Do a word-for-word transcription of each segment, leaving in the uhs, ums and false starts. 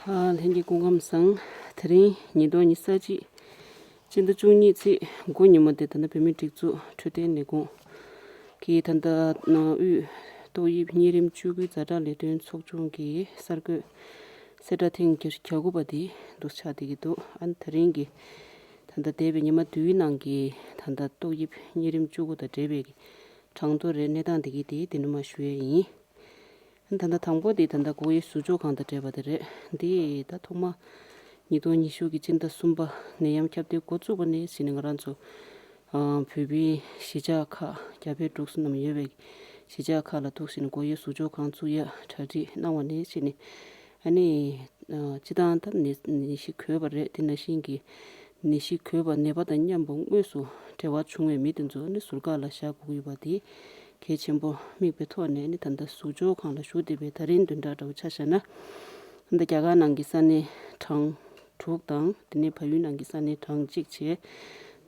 ཨ། ལྷན་རྒྱས་སྐུ་ཁམས་བཟང་། དེ་རིང་ཉིས་སྟོང་ཉི་ཤུ་རྩ་གཅིག་སྤྱི་ཟླ་བཅུ་གཉིས་ཚེས་དགུ་ཉིན་མོ་དེ། ད་ལྟ་བོད་མིའི་སྒྲིག་འཛུགས་འཕྲོད་བསྟེན་ལས་ཁུངས་ཀྱིས་ད་ལྟ་ནང་དབུས་ཏོག་དབྱིབས་གཉན་རིམས་བཅུ་དགུའི་ཛ་དྲག་ལས་དོན་ཚོགས་ཆུང་གི་གསར་འགོད་གསལ་བསྒྲགས་ཐེངས་བརྒྱ་དགུ་པ་དེ་འདུག་ཆགས་བསྡད་ཀྱི་འདུག་ཨ་ནི་དེ་རིང་གི་ད་ལྟ་འདས་པའི་ཉི་མ་བདུན་ནང་གི་ད་ལྟ་ཏོག་དབྱིབས་གཉན་རིམས་བཅུ་དགུ་དང་འབྲེལ་བའི་གྲངས་ཐོ་རེད། གནས་སྟངས་དེ་གའི་དེ་འདི་ནས་མར་ཞུ་ཡས་ཡིན། ད་ལྟ་དང་པོ་དེ་ད་ལྟ་སྒོ་དབྱེ་ཟུར་འཇོག་ཁང་དང་འབྲེལ་བ་དེ་རེད། འདི་ད་ཐོག་མ་ཉིས་སྟོང་ཉི་ཤུ་གི་སྤྱི་ཟླ་གསུམ་པ་ནད་ཡམས་ཁྱབ་གདལ་འགོ་བཙུགས་པ་ནས་བྱས་ནས་ང་རང་ཚོ་ཨ་བོད་པའི་གཞིས་ཆགས་ཁག་རྒྱ་བལ་འབྲུག་གསུམ་ནང་ཡོད་པའི་གཞིས་ཆགས་ཁག་ལ་ཐུག་བྱས་ནས་སྒོ་དབྱེ་ཟུར་འཇོག་ཁང་བཙུགས་ཡ་གྲ་སྒྲིག་གནང་བ་ནས་བྱས་ནས། ཨ་ནི་ཨ་སྤྱི་བཏང་ད་ནད་ནད་གཞི་འགོས་པ་རེད། དེ་ནང་བཞིན་གྱི་ནད་གཞི་འགོས་པ་ནད་པ་དང་མཉམ་པོ་དངོས་སུ་འབྲེལ་བ་བྱུང་བའི་མི་དེ་ཚོ་ནི་ཟུར་བཀག་ལ་བཞག་དགོས་ཀྱི་ཡོད་པ་དེ་གལ་ཆེན་པོ་དམིགས་པའི་ཐོག་ནས། ནི་ད་ལྟ་ཟུར་འཇོག་ཁང་ལ་བཞུགས་བསྡད་པའི་ད་རིང་བདུན་ཕྲག་འདྲ་བོ་ཆ་བཞག་ན། ད་ལྟ་རྒྱ་གར་ནང་གི་ས་གནས་གྲངས་དྲུག་དང་། དེ་ནས་བལ་ཡུལ་ནང་གི་ས་གནས་གྲངས་གཅིག་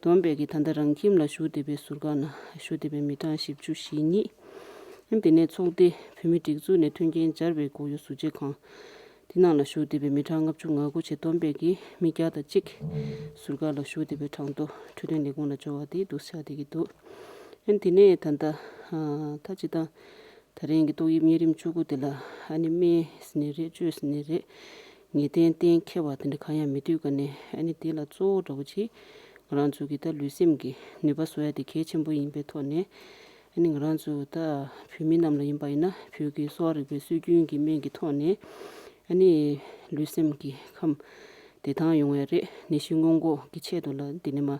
བྱས། བསྡོམས་པས་ཀྱི་ད་ལྟ་རང་ཁྱིམ་ལ་བཞུགས་བསྡད་པའི་ཟུར་བཀག་ནང་བཞུགས་བསྡད་པའི་མི་གྲངས་བཞི་བཅུ་ཞེ་གཉིས། དེ་ནས་ཚོགས་སྡེ་བོད་མིའི་སྒྲིག་འཛུགས་ནས་མཐུན་རྐྱེན་སྦྱར་བའི་སྒོ་དབྱེ་ཟུར་འཇོག་ཁང་དེ་ནང་ལ་བཞུགས་བསྡད་པའི་མི་གྲངས་ལྔ་བཅུ་ང་དགུ་བྱས། བསྡོམས་པས་ཀྱི་མི་བརྒྱ་དང་གཅིག་ཟུར་བཀག་ལ་བཞུགས་བསྡད་པའི་གྲངས་ཐོ་འཕྲོད་བསྟེན་ལས་ཁུངས་ལ་འབྱོར་བ་དེ་འདུག་ཆགས་བསྡད་ཀྱི་འདུག་ཨ་ནི་དེ་ནས་ད་ལྟ་ད་སྤྱིར་བཏང་ད་རིང་གི་ཏོག་དབྱིབས་གཉན་རིམས་བཅུ་དགུ་དེ་ལ་ཨ་ནི་སྨན་ཟེར་ནའི་རེད། བཅོས་ཟེར་ནའི་རེད། ངེས་གཏན་གཏན་འཁེལ་བ་དེ་འདྲ་གང་ཡང་མེད་དུས་ཀ་ནས། ཨ་ནི་དེ་ལ་གཙོ་བོ་འདྲ་བོ་ཅིག་ང་རང་ཚོ་གི་ད་ལུས་སེམས་ཀྱི་ནུས་པ་གསོ་ཡ་དེ་གལ་ཆེན་པོ་ཡིན་པའི་ཐོག་ནས། ཨ་ནི་ང་རང་ཚོ་ད་བོད་མི་རྣམས་ལ་ཡིན་པ་ཡིན་ན། བོད་ཀྱི་གསོ་བ་རིག་པའི་སྲོལ་རྒྱུན་གྱི་སྨན་གྱི་ཐོག་ནས་ཨ་ནི་ལུས་སེམས་ཀྱི་ཁམས་བདེ་ཐང་ཡོང་བའི་རེད། ནད་གཞི་སྔོན་འགོག་གི་ཆེད་དུ་ལ་འདི་ནས་མ་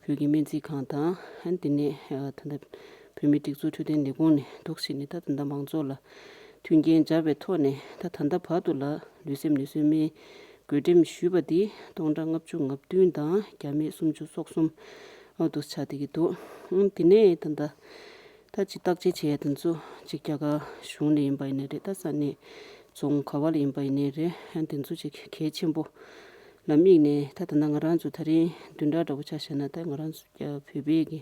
བོད་ཀྱི་སྨན་རྩིས་ཁང་དང་། ཨ་ནི་དེ་ནས་ད་ལྟ་བོད་མིའི་སྒྲིག་འཛུགས་འཕྲོད་བསྟེན་ལས་ཁུངས་ནས་འདུག་བྱས་ནས། ད་ད་ལྟ་མང་ཚོགས་ལ་མཐུན་རྐྱེན་སྦྱར་བའི་ཐོག་ནས། ད་ད་ལྟ་བར་དུ་ལ་ལུས་སེམས་ནད་གསོའི་སྨན་བགོ་འགྲེམས་ཞུས་པ་དེ་སྟོང་ཕྲག་ལྔ་བཅུ་ང་བདུན་དང་བརྒྱ་མེད་སུམ་ཅུ་སོ་གསུམ་འོ་འདུག་ཆགས་བསྡད་ཀྱི་འདུག་ཨ་ནི་དེ་ནས་ད་ལྟ་ད་ཅི་བརྟག་དཔྱད་བྱས་ཡ་དེ་ཚོ་ཅིག་རྒྱ་གར་གཞུང་ནས་ཡིན་པ་ཡིན་ནའི་རེད། ད་ས་གནས་རྫོང་ག་བ་ལ་ཡིན་པ་ཡིན་ནའི་རེད། ཨ་ནི་དེ་ཚོ་ཅིག་གལ་ཆེན་པོ་ལ་དམིགས་ནས། ད་ད་ལྟ་ང་རང་ཚོ་ད་རིང་བདུན་ཕྲག་འདྲ་བོ་ཆ་བཞག་ན། ད་ང་རང་ཚོ་བོད་པའི་གི་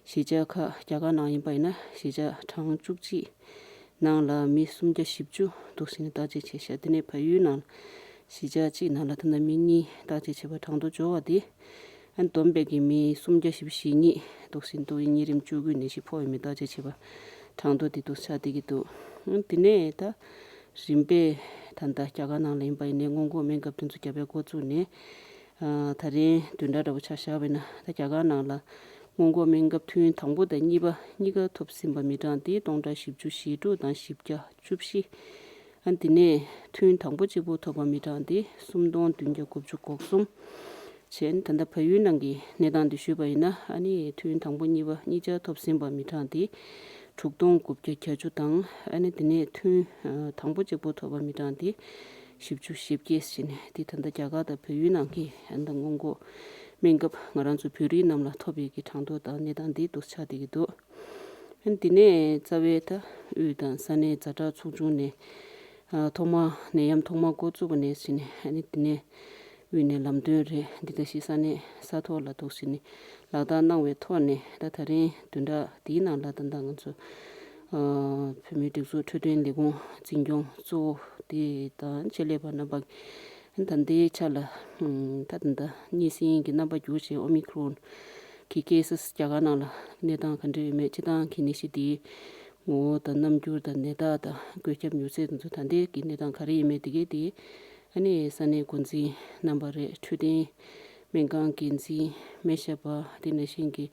གཞིས་ཆགས་ཁག་རྒྱ་གར་ནང་ཡིན་པ་ཡིན་ན་གཞིས་ཆགས་གྲངས་བཅུ་གཅིག་ནང་ལ་མི་སུམ་བརྒྱ་བཞི་བཅུ་འདུག་སེ་ནས་བརྟག་དཔྱད་བྱས་ཤག་དེ་ནས་བལ་ཡུལ་ནང་གཞིས་ཆགས་གཅིག་ནང་ལ་ད་ལྟ་མི་གཉིས་བརྟག་དཔྱད་བྱས་པ་གྲངས་ཐོ་འབྱོར་བ་དེ། ཨ་ནི་བསྡོམས་པས་ཀྱི་མི་སུམ་བརྒྱ་བཞི་བཅུ་ཞེ་གཉིས་འདུག་སེ་ཏོག་དབྱིབས་གཉན་རིམས་བཅུ་དགུའི་ནད་གཞི་ཕོག་ཡོད་མེད་བརྟག་དཔྱད་བྱས་པ་གྲངས་ཐོ་དེ་འདུག་ཆགས་བསྡད་ཀྱི་འདུག་ཨ་ནི་དེ་ནས་ད་རིམ་པས་ད་ལྟ་རྒྱ་གར་ནང་ལ་ཡིན་པ་ཡིན་ནའི་སྔོན་འགོག་སྨན་ཁབ་དེ་ཚོ་རྒྱབ་པའི་འགོ་བཙུགས་ནས། ཨ་ད་རིང་བདུན་ཕྲག་འདྲ་བོ་ཆ་བཞག་པ་ཡིན་ན། ད་རྒྱ་གར་ནང་ལ་སྔོན་འགོག་སྨན་ཁབ་ཐུན་དང་པོ་དང་གཉིས་པ་གཉིས་ཀ་ཐོབ་ཟིན་པ་མི་གྲངས་དེ་སྟོང་ཕྲག་བཞི་བཅུ་ཞེ་དྲུག་དང་བཞི་བརྒྱ་བཅུ་བཞི། ཨ་ནི་དེ་ནས་ཐུན་དང་པོ་གཅིག་པོ་ཐོབ་པ་མི་གྲངས་དེ་སུམ་སྟོང་བདུན་བརྒྱ་དགུ་བཅུ་གོ་གསུམ་བྱས། ད་ལྟ་བལ་ཡུལ་ནང་གི་གནས་སྟངས་དེ་ཞུས་པ་ཡིན་ན། ཨ་ནི་ཐུན་དང་པོ་གཉིས་པ་གཉིས་ཆར་ཐོབ་ཟིན་པ་མི་གྲངས་དེ་དྲུག་སྟོང་དགུ་བརྒྱ་གྱ་བཅུ་དང་། ཨ་ནི་དེ་ནས་ཐུན་ཨ་དང་པོ་གཅིག་པོ་ཐོབ་པ་མི་གྲངས་དེ་བཞི་བཅུ་ཞེ་བརྒྱད་བྱས་ནས། དེ་ད་ལྟ་རྒྱ་གར་དང་བལ་ཡུལ་ནང་གི་ཨ་ནི་སྔོན་འགོག་སྨན་ཁབ་ང་རང་ཚོ་བོད་རིགས་རྣམས་ལ་ཐོབ་པའི་གི་གྲངས་ཐོ་དང་གནས་སྟངས་འདི་འདུག་ཆགས་བསྡད་ཀྱི་འདུག་ཨ་ནི་དེ་ནས་རྩ་བའི་ད་དབུས་དང་ས་གནས་ཛ་དྲག་ཚོགས་ཆུང་ནས། ཨ་ཐོག་མ་ནད་ཡམས་ཐོག་མ་འགོ་བཙུགས་པ་ནས་བྱས་ནས། ཨ་ནི་དེ་ནས་དབུས་ནས་ལམ་སྟོན་རེད། འདི་ད་གཞི་ས་གནས་ས་ཐོག་ལ་འདུག་སེ་ནས་ལག་བསྟར་གནང་བའི་ཐོག་ནས། ད་ད་རིང་བདུན་ཕྲག་འདིའི་ནང་ལ་ད་ལྟ་ང་ཚོ་ཨ་བོད་མིའི་སྒྲིག་འཛུགས་འཕྲོད་བསྟེན་ལས་ཁུངས་འཛིན་སྐྱོང་གཙོ་བོ་དེ་དང་ཆེད་ལས་པ་རྣམ་པ། ད་ལྟའི་ཆ་ལ་ད་ད་ལྟ་གཉན་སྲིན་གྱི་རྣམ་པ་འགྱུར་བྱས་ཨོ་མི་ཁྲོན་གྱི་ཀེ་སི་རྒྱ་གར་ནང་ལ་གནས་སྟངས་ག་འདྲ་ཡོད་མེད། སྤྱིར་བཏང་གི་ནད་གཞི་དེའི་ངོ་བོ་དང་རྣམ་འགྱུར་དང་ནད་རྟགས་དང་འགོས་ཁྱབ་མྱུར་ཚད་དེ་ཚོ། ད་ལྟའི་གི་གནས་སྟངས་ག་རེ་ཡིན་མེད་དེ་གའི་དེ། ཨ་ནི་ས་གནས་འགོ་འཛིན་རྣམ་པ་རེད། འཕྲོད་བསྟེན་སྨན་ཁང་འགན་འཛིན་སྨན་ཞབས་པ། དེ་ནང་བཞིན་གྱི་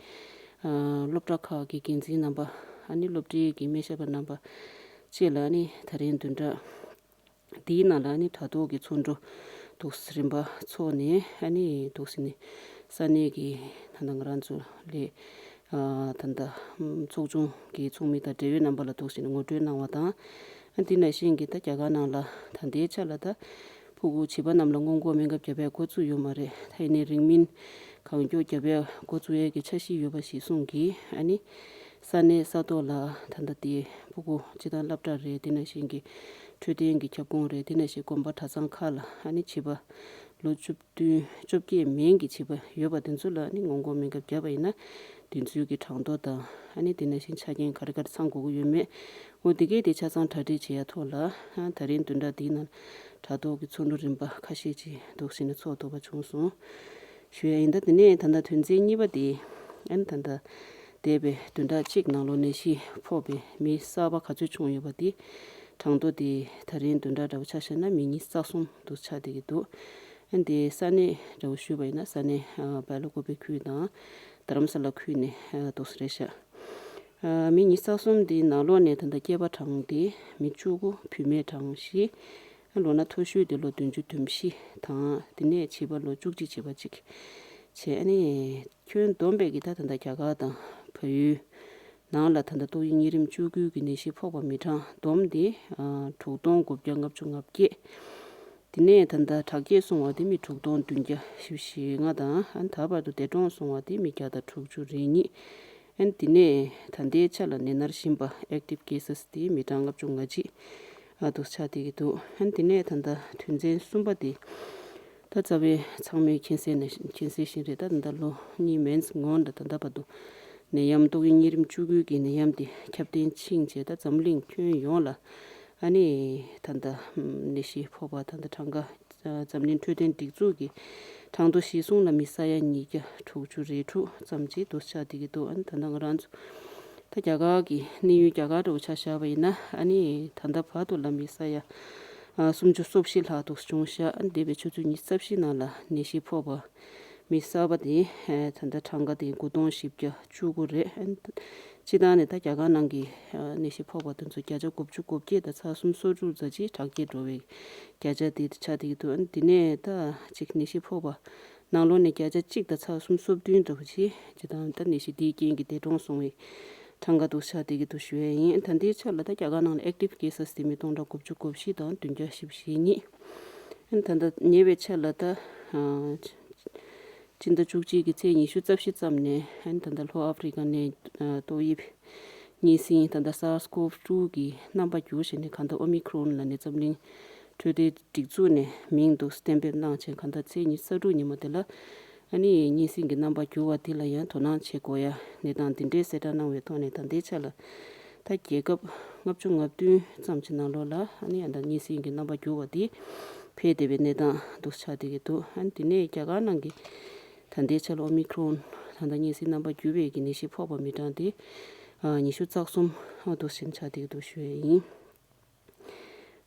ཨ་སློབ་གྲྭ་ཁག་གི་འགན་འཛིན་རྣམ་པ། ཨ་ནི་སློབ་གྲྭའི་གི་སྨན་ཞབས་པ་རྣམ་པ་བཅས་ལ། ཨ་ནི་ད་རིང་བདུན་ཕྲག་འདིའི་ནང་ལ་ནི་དྲ་ཐོག་གི་ཚོགས་འདུ་འདུག་སེ་རིམ་པ་ཚོགས་ནས། ཨ་ནི་འདུག་སེ་ནི་ས་གནས་ཀྱི་ད་ལྟ་ང་རང་ཚོ་ལས་ཨ་ད་ལྟ་ཚོགས་ཆུང་གི་ཚོགས་མི་དང་འབྲེལ་ཡོད་རྣམ་པ་ལ་འདུག་སེ་ནི་ངོ་སྤྲོད་གནང་བ་དང་། ཨ་དེ་ནང་བཞིན་གྱི་ད་རྒྱ་གར་ནང་ལ་ད་ལྟའི་ཆ་ལ་ད་ཕྲུ་གུ་བྱིས་པ་རྣམས་ལ་སྔོན་འགོག་སྨན་ཁབ་བརྒྱབ་པའི་འགོ་བཙུགས་ཡོད་མ་རེད། ད་ཡིན་ནའི་རིང་མིན་གང་མགྱོགས་བརྒྱབ་པའི་འགོ་བཙུགས་ཡས་ཀྱི་འཆར་གཞི་ཡོད་པ་ཞིག་གསུངས་ཀྱིས། ཨ་ནི་ས་གནས་ས་ཐོག་ལ་ད་ལྟ་དེ་ཕྲུ་གུ་སྤྱི་བཏང་སློབ་གྲྭ་རེད། དེ་ནང་བཞིན་གྱི་འཕྲོད་བསྟེན་གྱི་ཁྱབ་ཁོངས་རེད། དེ་ནང་བཞིན་དགོན་པ་གྲྭ་ཚང་ཁག་ལ་ཨ་ནི་བྱིས་པ་ལོ་བཅུ་བདུན་བཅོ་བརྒྱད་མིན་གྱི་བྱིས་པ་ཡོད་པ་དེ་ཚོ་ལ་ཨ་ནི་སྔོན་འགོག་སྨན་ཁབ་བརྒྱབ་པ་ཡིན་ན། དེ་ཚོའི་གི་གྲངས་ཐོ་དང་ཨ་ནི་དེ་ནང་བཞིན་ཆ་རྐྱེན་ག་རེ་ག་རེ་ཚང་དགོས་ཀྱི་ཡོད་མེད། འོ་དེ་གས་དེ་ཆ་ཚང་གྲ་སྒྲིག་བྱེད་ཡ་ཐོག་ལ་ཨ་ད་རིང་བདུན་ཕྲག་འདིའི་ནང་དྲ་ཐོག་གི་ཚོགས་འདུ་རིམ་པ་ཁ་ཤས་ཅིག་འདུག་སེ་ནས་ཚོགས་ཐུབ་པ་བྱུང་སོང་ཞུ་ཡ་ཡིན། ད་དེ་ནས་ད་ལྟ་དོན་ཚན་གཉིས་པ་དེ་ཨ་ནི་ད་ལྟ་འདས་པའི་བདུན་ཕྲག་གཅིག་ནང་ལོགས་ནད་གཞི་ཕོག་པའི་མི་གསར་པ་ག་ཚོད་བྱུང་ཡོད་པ་དེ་གྲངས་ཐོ་དེ་ད་རིང་བདུན་ཕྲག་འདྲ་བོ་ཆ་བཞག་ན་མི་ཉི་ཤུ་རྩ་གསུམ་འདུག་ཆགས་བསྡད་ཀྱི་འདུག་ཨ་ནི་དེ་ས་གནས་འདྲ་བོ་ཞུས་པ་ཡིན་ན་ས་གནས་ཨ་སྦེལ་ཀོབ་པའི་ཁུལ་དང་རྡ་རམ་ས་ལ་ཁུལ་ནས་ཨ་འདུག་སེ་རེད་ཤག་ཨ་མི་ཉི་ཤུ་རྩ་གསུམ་དེའི་ནང་ལོགས་ནས་ད་ལྟ་སྐྱེས་པ་གྲངས་དེ་མི་བཅུ་དགུ། བུད་མེད་གྲངས་བཞི། ལོ་ན་མཐོ་ཤོས་དེ་ལོ་བདུན་ཅུ་དོན་བཞི་དང་དེ་ནས་བྱིས་པ་ལོ་བཅུ་གཅིག་བྱས་པ་གཅིག་བྱས། ཨ་ནི་ཁྱོན་བསྡོམས་པའི་གི་ད་ད་ལྟ་རྒྱ་གར་དང་བལ་ཡུལ་ནང་ལ་ད་ལྟ་ཏོག་དབྱིབས་གཉན་རིམས་བཅུ་དགུ་གི་ནད་གཞི་ཕོག་པ་མི་གྲངས་བསྡོམས་དེ་ཨ་དྲུག་སྟོང་དགུ་བརྒྱ་ལྔ་བཅུ་ང་བརྒྱད། དེ་ནས་ད་ལྟ་དྲག་སྐྱེད་སོང་བ་དེ་མི་དྲུག་སྟོང་བདུན་བརྒྱ་བཞི་བཅུ་ཞེ་ལྔ་དང་ཨ་ད་བར་དུ་འདས་གྲོངས་སོང་བ་དེ་མི་བརྒྱ་དང་དྲུག་ཅུ་རེ་གཉིས། ཨན་དེ་ནས་ད་ལྟའི་ཆ་ལ་ནད་མནར་བཞིན་པ་active cases དེ་མི་གྲངས་ལྔ་བཅུ་ང་གཅིག་ཨ་འདུག་ཆགས་བསྡད་ཀྱི་འདུག་ཨན་དེ་ནས་ད་ལྟ་དོན་ཚན་གསུམ་པ་དེ་ད་རྩ་བའི་ཚང་མས་མཁྱེན་གསལ་ནས་མཁྱེན་གསལ་བཞིན་རེད། ད་ད་ལྟ་ལོ་གཉིས་མན་ཙམ་སྔོན་ལ་ད་ལྟ་བར་དུ་ནད་ཡམས་ཏོག་དབྱིབས་གཉན་རིམས་བཅུ་དགུ་གི་ནད་ཡམས་དེ་ཁྱབ་གདལ་ཕྱིན་རྗེས་ད་འཛམ་གླིང་ཁྱོན་ཡོངས་ལ་ཨ་ནི་ད་ལྟ་ནད་གཞི་ཕོག་པ་ད་ལྟ་གྲངས་ཀ་འཛམ་གླིང་འཕྲོད་བསྟེན་སྒྲིག་འཛུགས་ཀྱི་གྲངས་ཐོ་གཞིར་བཟུང་ལ་མི་ས་ཡ་ཉིས་བརྒྱ་དྲུག་ཅུ་རེ་དྲུག་ཙམ་ཅིག་འདུག་ཆགས་བསྡད་ཀྱི་འདུག་ཨ་ནི་ད་ལྟ་ང་རང་ཚོ་ད་རྒྱ་གར་གྱི་གནས་ཡུལ་རྒྱ་གར་འདྲ་བོ་ཆ་བཞག་པ་ཡིན་ན་ཨ་ནི་ད་ལྟ་བར་དུ་ལ་མི་ས་ཡ་ཨ་སུམ་ཅུ་སོ་བཞི་ལྷག་འདུག་བྱུང་ཤག་ཨ་ནི་འདས་པའི་ཆུ་ཚོད་ཉི་ཤུ་རྩ་བཞི་ནང་ལ་ནད་གཞི་ཕོག་པ་མི་གསར་པ་དེ་ཨ་ད་ལྟ་གྲངས་ཀ་དེ་དགུ་སྟོང་བཞི་བརྒྱ་བཅུ་དགུ་རེད། ཨ་ནི་སྤྱིར་བཏང་ནས་ད་རྒྱ་གར་ནང་གི་ཨ་ནད་གཞི་ཕོག་པ་དེ་ཚོ་བརྒྱ་ཆ་དགུ་བཅུ་གོ་བརྒྱད་དང་ཚེག་གསུམ་སོ་དྲུག་ཙམ་ཅིག་དྲག་སྐྱེད་འགྲོ་བའི་བརྒྱ་ཆ་དེ་ཆགས་བསྡད་ཀྱི་འདུག་ཨ་ནི་དེ་ནས་ད་ཅིག་ནད་གཞི་ཕོག་པ་ནང་ལོགས་ནས་བརྒྱ་ཆ་གཅིག་དང་ཚེག་གསུམ་སོ་བདུན་འདྲ་བོ་ཅིག་སྤྱིར་བཏང་ད་ནད་གཞི་འདིའི་རྐྱེན་གྱིས་འདས་གྲོངས་སོང་བའི་གྲངས་ཀ་འདུག་ཆགས་བསྡད་ཀྱི་འདུག་ཞུ་ཡས་ཡིན། ཨ་ནི་ད་ལྟའི་ཆ་ལ་ད་རྒྱ་གར་ནང་ལ་active cases དེ་མི་སྟོང་ཕྲག་དགུ་བཅུ་གོ་བཞི་དང་བདུན་བརྒྱ་བཞི་བཅུ་ཞེ་གཉིས། ཨ་ནི་ད་ལྟ་ཉེ་བའི་ཆ་ལ་ད་ཨ་སྤྱི་ཟླ་བཅུ་གཅིག་གི་ཚེས་ཉི་ཤུ་རྩ་བཞི་ཙམ་ནས་ཨ་ནི་ད་ལྟ་ལྷོ་ཨ་ཧྥེ་རི་ཀ་ནས་ཨ་ཏོག་དབྱིབས་གཉན་སྲིན་ད་ལྟ་SARS-CoV two གི་རྣམ་པ་འགྱུར་བཞིན་ནས་གང་ལྟར་Omicron ལབ་ནས་འཛམ་གླིང་འཕྲོད་བསྟེན་སྒྲིག་འཛུགས་ནས་མིང་འདི་གཏན་འབེབས་གནང་བྱས་གང་ལྟར་ཚེས་ཉི་ཤུ་རྩ་དྲུག་ཉིན་མོ་དེ་ལ་ཨ་ནི་གཉན་སྲིན་གྱི་རྣམ་པ་འགྱུར་བ་དེ་ལ་ཡང་དོ་སྣང་བྱེད་དགོས་ཡ་གནས་སྟངས་འདི་འདྲའི་གསལ་བསྒྲགས་གནང་བའི་ཐོག་ནས་ད་ལྟའི་ཆ་ལ་ད་རྒྱལ་ཁབ་ལྔ་བཅུ་ང་བདུན་ཙམ་གྱི་ནང་ལོགས་ལ་ཨ་ནི་ཡང་ད་གཉན་སྲིན་གྱི་རྣམ་པ་འགྱུར་བ་དེ་འཕེལ་བསྡད་པའི་གནས་སྟངས་འདུག་ཆགས་བསྡད་ཀྱི་འདུག་ཨ་ནི་དེ་ནས་རྒྱ་གར་ནང་གི་ད་ལྟའི་ཆ་ལ་Omicron ད་ལྟ་གཉན་སྲིན་རྣམ་པ་འགྱུར་བའི་གི་ནད་གཞི་ཕོག་པ་མི་གྲངས་དེ་ཨ་ཉི་ཤུ་རྩ་གསུམ་འདུག་ཕྱིན་ཆགས་བསྡད་ཀྱི་འདུག་ཞུ་ཡས་ཡིན།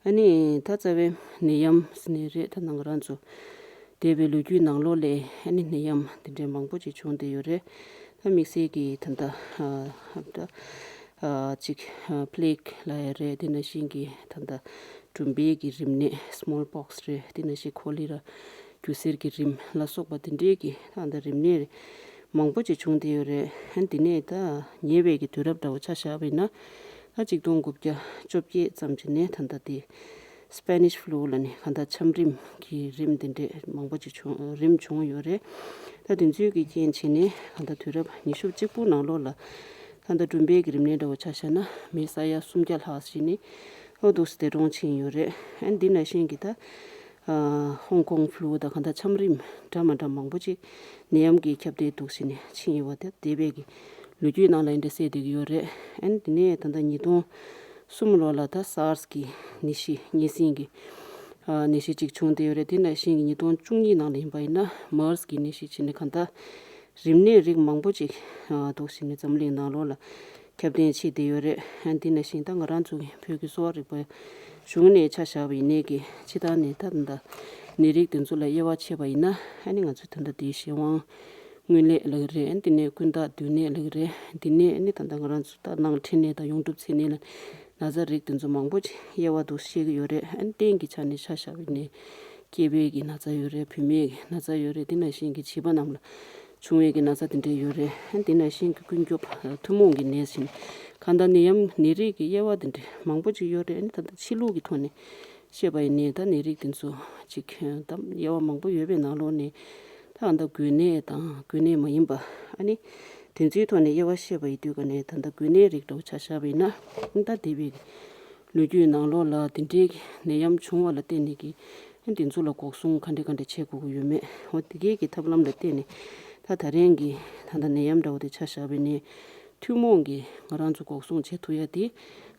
ཨ་ནི་ད་རྩ་བའི་ནད་ཡམས་ཟེར་ནི་རེད། ད་ནང་རང་ཚོ་འདས་པའི་ལོ་རྒྱུས་ནང་ལོགས་ལས་ཨ་ནི་ནད་ཡམས་འདི་འདྲའི་མང་པོ་ཅིག་བྱུང་བསྡད་ཡོད་རེད། ད་དམིགས་བསལ་གྱི་ད་ལྟ་ཨ་ད་ཨ་ཅིག་ཨ་Plague ལབ་ཡ་རེད། དེ་ནང་བཞིན་གྱི་ད་ལྟ་འབྲུམ་པའི་གི་རིམས་ནད་Smallpox རེད། དེ་ནང་བཞིན་Cholera རྒྱུ་གཟེར་གྱི་རིམས་ལ་སོགས་པ་དེ་འདྲའི་གི་ད་ལྟ་རིམས་ནད་མང་པོ་ཅིག་བྱུང་བསྡད་ཡོད་རེད། ཨ་ནི་དེ་ནས་ད་ཉེ་བའི་གི་དུས་རབས་འདྲ་བོ་ཆ་བཞག་པ་ཡིན་ན་ད་གཅིག་སྟོང་དགུ་བརྒྱ་བཅོ་བརྒྱད་ཙམ་ཅིག་ནས་ད་ལྟ་དེ་Spanish flu ལབ་ནས་གང་ལྟར་ཆམ་རིམས་ཀྱི་རིམས་དེ་འདྲས་མང་པོ་ཅིག་བྱུང་རིམས་བྱུང་ཡོད་རེད། ད་དེ་ཚོའི་གི་རྐྱེན་བྱས་ནས་གང་ལྟར་དུས་རབས་ཉི་ཤུ་གཅིག་པོ་ནང་ལོགས་ལ་ད་ལྟ་འབྲུམ་པའི་གི་རིམས་ནད་འདྲ་བོ་ཆ་བཞག་ན་མི་ས་ཡ་སུམ་བརྒྱ་ལྷག་ཞིག་ནི་ཨོ་འདུག་སེ་འདས་གྲོངས་ཕྱིན་ཡོད་རེད། ཨ་ནི་འདི་ནང་བཞིན་གྱི་ད་ཨ་Hong Kong flu དང་གང་ལྟར་ཆམ་རིམས་འདྲ་མ་འདྲ་མང་པོ་ཅིག་ནད་ཡམས་ཀྱིས་ཁྱབ་གདལ་འདུག་སེ་ནས་ཕྱིན་ཡོད་པ་དེ་འདས་པའི་གི་ལོ་རྒྱུས་ནང་ལ་འདི་འདྲ་གསལ་བསྡད་ཀྱི་ཡོད་རེད། ཨ་ནི་དེ་ནས་ད་ལྟ་ཉིས་སྟོང་གསུམ་ལོ་ལ་ད་SARS གི་ནད་གཞི་གཉན་སྲིན་གྱི་ཨ་ནད་གཞི་གཅིག་བྱུང་བསྡད་ཡོད་རེད། དེ་ནང་བཞིན་གྱི་ཉིས་སྟོང་བཅུ་གཉིས་ནང་ལ་ཡིན་པ་ཡིན་ན་MERS གི་ནད་གཞི་བྱས་ནས་གང་ལྟར་རིམས་ནད་རིགས་མང་པོ་ཅིག་ཨ་འདུག་སེ་ནས་འཛམ་གླིང་ནང་ལོགས་ལ་ཁྱབ་གདལ་ཕྱིན་བསྡད་ཡོད་རེད། ཨ་ནི་དེ་ནང་བཞིན་ད་ང་རང་ཚོ་གི་བོད་ཀྱི་གསོ་བ་རིག་པའི་གཞུང་ནས་ཆ་བཞག་པ་ཡིན་ནའི་གི་སྤྱིར་བཏང་ནས་ད་ད་ནད་རིགས་དེ་ཚོ་ལ་དབྱེ་བ་ཕྱེ་བ་ཡིན་ན་ཨ་ནི་ང་ཚོས་ད་ལྟ་དེའི་གཞན་དབང་རྔུལ་ནད་ལབ་ཀྱི་རེད། ཨ་ནི་དེ་ནས་ཀུན་བརྟགས་སྡུད་ནད་ལབ་ཀྱི་རེད། དེ་ནས་ཨ་ནི་ད་ལྟ་ང་རང་ཚོ་ད་ནང་མཁྲིས་ནད་དང་ཡོངས་གྲུབ་མཚན་ནད་ལ་ན་ཚ་རིགས་དེ་ཚོ་མང་པོ་ཅིག་དབྱེ་བ་འདུག་ཤེས་ཀྱི་ཡོད་རེད། ཨ་ནི་རྟེན་གྱི་ཆ་ནས་ཆ་བཞག་པ་ཡིན་ནའི་སྐྱེས་པའི་གི་ན་ཚ་ཡོད་རེད། བུད་མེད་ཀྱི་ན་ཚ་ཡོད་རེད། དེ་ནང་བཞིན་གྱི་བྱིས་པ་རྣམས་ལ་བྱུང་བའི་གི་ན་ཚ་དེ་འདྲ་ཡོད་རེད། ཨ་ནི་དེ་ནང་བཞིན་གྱི་ཀུན་ཁྱབ་ཐུན་མོང་གི་ནད་བཞིན་གང་ལྟར་ནད་ཡམས་ནད་རིགས་ཀྱི་དབྱེ་བ་དེ་འདྲ་མང་པོ་ཅིག་ཡོད་རེད། ཨ་ནི་ད་ལྟ་ཕྱི་ལུགས་ཀྱི་ཐོག་ནས་བཤད་པ་ཡིན་ནའི་ད་ནད་རིགས་དེ་ཚོ་ཅིག་ད་དབྱེ་བ་མང་པོ་ཡོད་པའི་ནང་ལོགས་ནས་ད་ད་འགོས་ནད་དང་འགོས་ནད་མ་ཡིན་པ་ཨ་ནི་དེ་ཚོའི་ཐོག་ནས་དབྱེ་བ་བཤད་པ་ཡིན་དུས་ག་ནས་ད་ལྟ་འགོས་ནད་རིགས་འདྲ་བོ་ཆ་བཞག་པ་ཡིན་ན་ད་འདས་པའི་ལོ་རྒྱུས་ནང་ལོགས་ལ་དེ་འདྲའི་ནད་ཡམས་བྱུང་བ་ལ་བརྟེན་ནས་ཀྱི་དེ་ཚོ་ལ་འགོག་སྲུང་ག་འདྲ་ག་འདྲ་བྱེད་དགོས་ཀྱི་ཡོད་མེད། འོ་དེ་གའི་གི་ཐབས་ལམ་ལ་བརྟེན་ནས་ ད་ད་རིང་གི་ད་ལྟ་ནད་ཡམས་འདྲ་བོ་དེ་ཆ་བཞག་པ་ཡིན་ན་ཐུན་མོང་གི་ང་རང་ཚོ་འགོག་སྲུང་བྱེད་ཐུབ་ཡ་དེ་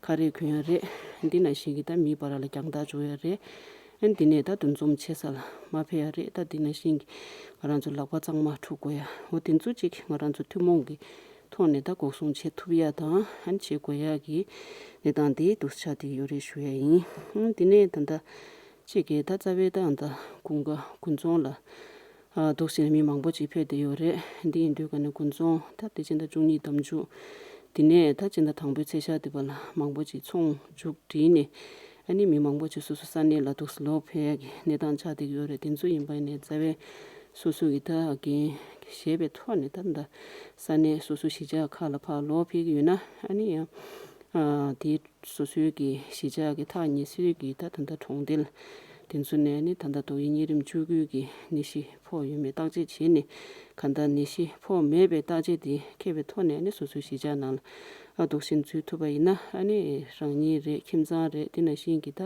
ཁ་རས་གོན་ཡ་རེད། འདི་ནང་བཞིན་གྱི་ད་མིའི་བར་ལ་རྒྱང་ཐག་འཇོག་ཡ་རེད། ཨ་ནི་འདི་ནས་ད་འདུ་འཛོམས་བྱེད་ས་ལ་མ་ཕེབས་ཡ་རེད། ད་འདི་ནང་བཞིན་གྱི་ང་རང་ཚོ་ལག་པ་གཙང་མ་འཁྲུ་དགོས་ཡ། འོ་དེ་ཚོ་ཅིག་ང་རང་ཚོ་ཐུན་མོང་གི་ཐོག་ནས་ད་འགོག་སྲུང་བྱེད་ཐུབ་ཡ་དང་ཨ་ནི་བྱེད་དགོས་ཡ་གི་གནས་སྟངས་དེ་འདུག་ཆགས་བསྡད་ཡོད་རེད་ཞུ་ཡ་ཡིན། ཨ་ནི་འདི་ནས་ད་ལྟ་ཅིག་གི་ད་རྩ་བའི་ད་ད་དགུན་ཁ་དགུན་ཚོང་ལ་ཨ་འདུག་སེ་མི་མང་པོ་ཅིག་ཕེབས་བསྡད་ཡོད་རེད། འདི་ཡིན་དུས་ཀ་ནས་དགུན་ཚོང་ད་དེ་སྤྱི་ཟླ་བཅུ་གཉིས་དམ་བཅུ་དེ་ནས་ད་སྤྱི་ཟླ་དང་པོའི་ཚེས་ཤར་དེ་བར་ལ་མང་པོ་ཅིག་ཚོང་མཇུག་བསྒྲིལ་ནས་ཨ་ནི་མི་མང་པོ་ཅིག་སོ་སོ་ས་གནས་ལ་འདུག་སེ་ལོག་ཕེབས་ཡ་གི་གནས་སྟངས་ཆགས་བསྡད་ཡོད་རེད། དེ་ཚོ་ཡིན་པ་ཡིན་ནའི་རྩ་བའི་སོ་སོ་གི་ད་འགན་བཞེས་པའི་ཐོག་ནས་ད་ད་ས་གནས་སོ་སོ་གཞིས་ཆགས་ཁག་ལ་ཕར་ལོག་ཕེབས་ཀྱི་ཡོད་ན་ཨ་ནི་ཡང་ཨ་དེ་སོ་སོའི་གི་གཞིས་ཆགས་ཀྱི་ཐག་ཉེ་སའི་གི་ད་ད་ལྟ་གྲོང་རྡལ་དེ་ཚོ་ནས་ནི་ད་ལྟ་དོ་དབྱིབས་གཉན་རིམས་བཅུ་དགུ་གི་ནད་གཞི་ཕོག་ཡོད་མེད་བརྟག་དཔྱད་བྱས་ནས་གང་ལྟར་ནད་གཞི་ཕོག་མེད་པའི་བརྟག་དཔྱད་དེ་འཁེལ་བའི་ཐོག་ནས་ནི་སོ་སོའི་གཞིས་ཆགས་ནང་ལ་ཨ་འདུག་སེ་འཛུལ་ཐུབ་པ་ཡིན་ན་ཨ་ནི་རང་ཉིད་རེད། ཁྱིམ་ཚང་རེད། དེ་ནང་བཞིན་གྱི་ད་